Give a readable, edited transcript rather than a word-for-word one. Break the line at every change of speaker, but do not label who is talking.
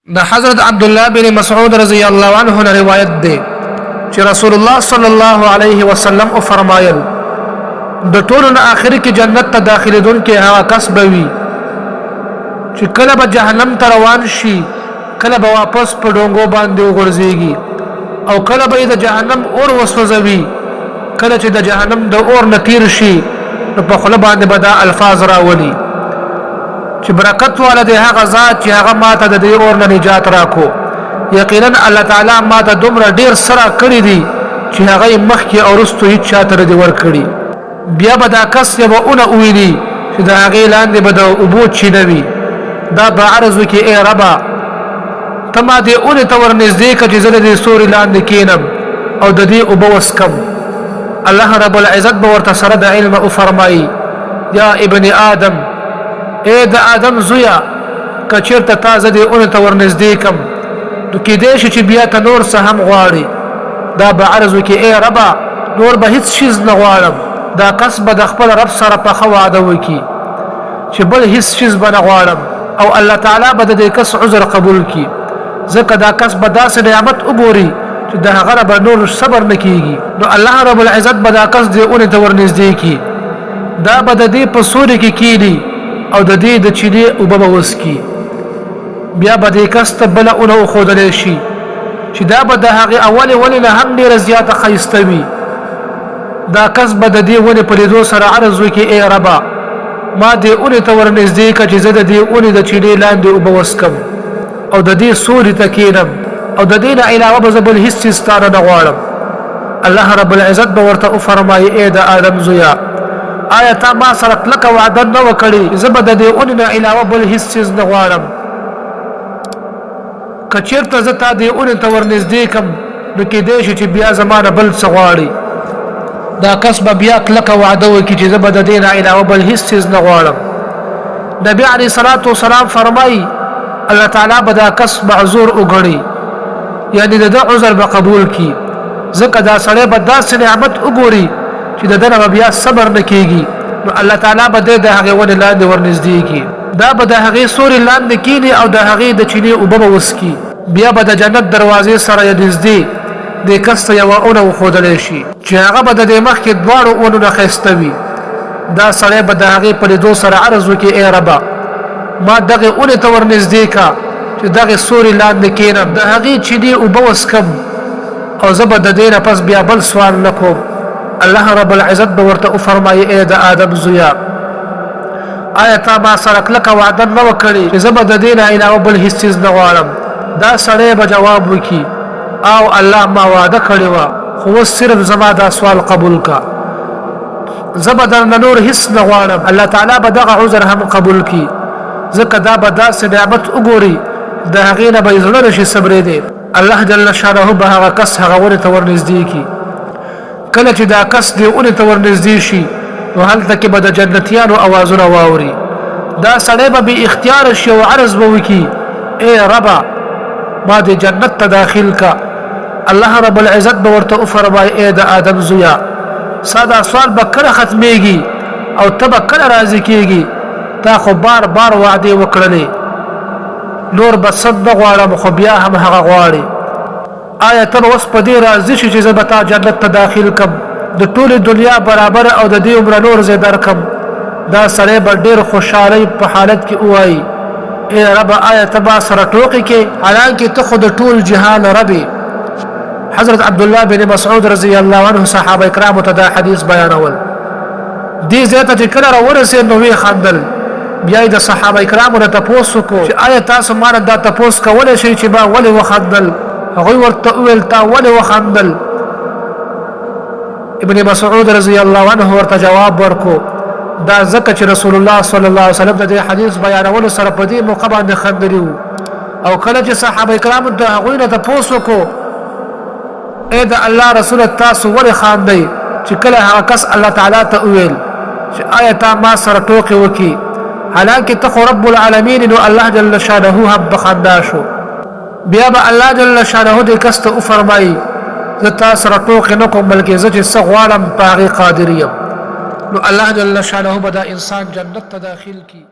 د حضرت عبد الله بن مسعود رضی الله عنه نه روایت دی چې رسول الله صلی الله علیه وسلم او فرمایل، د ټولو نه آخر کې جنت ته داخليدونکي هغه کس به وي چې کله به جهنم ته روان شي، کله به واپس په ډونګو باندې وغورځيږي او کله به د جهنم اور وسوځوي. کله چې د جهنم د اور نه تیر شي نو په خوله باندې به دا الفاظ راولي چې برکت والا دی هغه ذات چې هغه ماته د دې اور نه نجات راکو. یقینا الله تعالی ماته دومره ډیر سره کړی دي چې هغه یې مخکې او وروستو هیڅ چاته نه دي ورکړي. بیا به دا کس یوه اونه وویني چې د هغې لاندې به د اوبو چینه وي. دا به عرض وکړي، ای ربه، ته ما دې اونې ته ورنږدې کړه چې زه د دې سوري لاندې کینم او د دې اوبه وڅکم. الله رب العزت به ورته سره د علم وفرمایي، یا ابن آدم، ای د آدم زویه، که چېرته تا زه دې اونې ته ورنږدې کم نو کېدای شي چې بیا ته نور څه هم غواړې. دا به عرض وکړي، ای ربه، نور به هیڅ شیز نه غواړم. دا کس به د خپل رب سره پخه وعده وکړي چې بل هیڅ شیز به نه غواړم، او الله تعالی به د دې کس عذر قبول کړي، ځکه دا کس به داسې نعمت وګوري چې د هغه نه به نور صبر نه کیږي. نو الله رب العزت به دا کس دې اونې ته ورنږدې کړي، دا به د دې په سوري کې کینی او د دې د چینې اوبه به وڅکي. بیا به دې کس ته بله اونه وښودلی شي چې دا به د هغې اولې ونې نه هم ډېره زیاته ښایسته وي. دا کس به د دې ونې په لیدو سره عرض وکړي، ای ربه، ما دې اونې ته ورنږدې کړه چې زه د دې اونې د چینې لاندې اوبه وڅکم او د دې سوري ته کینم، او د دې نه علاوه به زه بل هیڅ څیز تا نه غواړم. الله رب العزت به ورته وفرمایي، ای د آدم زویه، آیا تا ما سره کلکه وعده نه وه کړې زه به د دې اونې نه علاوه بل هیڅ څیز نه غواړم؟ که چېرته زه تا دې اونې ته ورنږدې کم نو کېدای شي چې بیا زما نه بل څه غواړي. دا کس به بیا کلکه وعده وکړي چې زه به د دې نه علاوه بل هیڅ څیز نه غواړم. نبی علیه الصلاة والسلام فرمایي، الله تعالی به دا کس معذور وګڼي، یعنی د ده عذر به قبول کړي، ځکه دا سړی به داسې نعمت وګوري چې د ده نه به بیا صبر نه کېږي. نو الله تعالی به دی د هغې ونې لاندې ورنږدې کړي، دا به د هغې سوري لاندې کینی او د هغې د چینې اوبه به وڅکي. بیا به د جنت دروازې سره یې نږدې دې کس ته یوه اونه وښودلی شي چې هغه به د دې مخکې دواړو اونو نه ښایسته وي. دا سړی به د هغې په لیدو سره عرض وکړي، ای ربه، ما دغې اونې ته ورنږدې که چې دغې سوري لاندې کینم، د هغې چینې اوبه وڅکم او زه به د دې نه پس بیا بل سوال نه کوم. الله رب العزت به ورته وفرمایي، ای د آدم زویه، آیا تا ما سره کلکه وعده نه وه کړې چې زه به د دې نه علاوه بل هیڅ څیز نه غواړم؟ دا سړی به جواب وکړي، او الله، ما وعده کړې وه، خو اوس صرف زما دا سوال قبول کا، زه به درنه نور هیڅ نه غواړم. الله تعالی به دغه عذر هم قبول کړي، ځکه دا به داسې نعمت وګوري د هغې نه به یې زړه نشي صبرېدی. الله جل شانه به هغه کس هغه ونې ته ورنږدې کړي. کله چې دا کس دې اونې ته ورنږدې شي نو هلته کې به د جنتیانو اوازونه واوري. دا سړی به بې اختیاره شي او عرض به وکړي، ای ربه، ما دې جنت ته داخل کا. الله رب العزت به ورته وفرمایي، ای د آدم زویه، ستا دا سوال به کله ختمېږي او ته به کله راضي کېږي؟ تا خو بار بار وعدې وکړلې، نور به څه نه غواړم، خو بیا هم هغه غواړې. آیا ته به اوس په دې راضي شې چې زه به تا جنت ته داخل کم، د ټولې دنیا برابر او د دې عمره نور زه درکم؟ دا سړی به ډېر خوشحالۍ په حالت کې ووایي، ای ربه، آیا ته ما سره ټوقې کې، حالانکه ته خو د ټول جهان رب یې؟ حضرت عبدالله بن مسعود رضی الله عنه صحابه کرامو ته دا حدیث بیانول. دې ځای ته چې کله راورسېد نو ویې خندل. بیا یې د صحابه کرامو نه تپوس وکړو چې آیا تاسو ما نه دا تپوس کولی شئ چې ما ولې وخندل؟ هغوی ورته وویل، تا ولې وخندل؟ ابن مسعود رضی الله عنه ورته جواب ورکو، دا ځکه چې رسول الله صلی الله علیه وسلم د دې حدیث بیانولو سره په دې موقع باندې خندلي وو، او کله چې صحابه کرامو د هغوی نه تپوس وکړو، اې د الله رسوله، تاسو ولې خاندئ؟ چې کله هغه کس الله تعالی ته وویل چې آیا تا ما سره ټوکې وکړي، حالانکه ته خو رب العالمین، نو الله جل شانه هم په خندا شو. بیا به الله جل شانه دې کس ته وفرمایي، زه تا سره ټوکې نه کوم، بلکې زه چې څه غواړم په هغې قادر یم. نو الله جل شانه به دا انسان جنت ته داخل کړي.